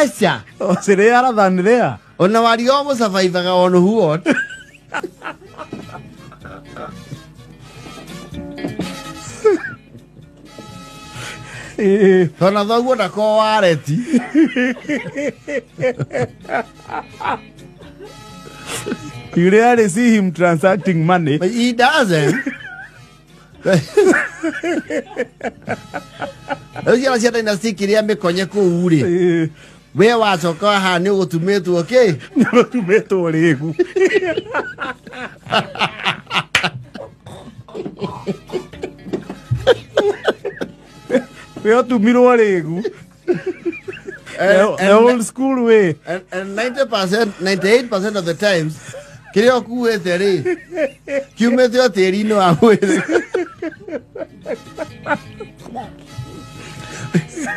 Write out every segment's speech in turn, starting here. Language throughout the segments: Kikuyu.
Mbeca. Cirĩara than there. Ona wario mũcabaibaga on what? Ĩĩ. Tona thoguo ndako wareti. You rarely see him transacting money. But he doesn't. Rĩu ciana cia dynasty kĩrĩa mĩkonye kũu rĩ, Ĩĩ. we wacoka haha nĩ ũgũtumĩtwo kĩ? Nĩũtumĩtwo rĩgu. We ũtumirwo rĩgu. The old school way. And 90%, 98% of the times kĩrĩa ũkuĩte rĩ kiumĩte o tĩri-inĩ wa mwĩrĩ.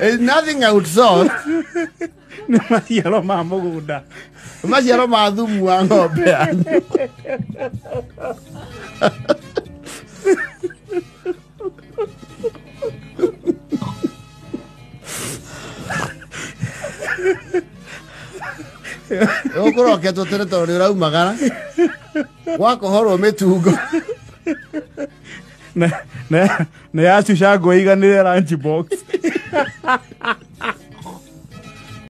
It's nothing outsourced. Nĩ maciaro ma mũgũnda. Maciaro ma thumu wa ng'ombe yanyu. Ũkũroketwo tene tondũ nĩ ũraumagara gwakohorwo mĩtungo. Na yacuca ngũ ĩiganĩre lunch box.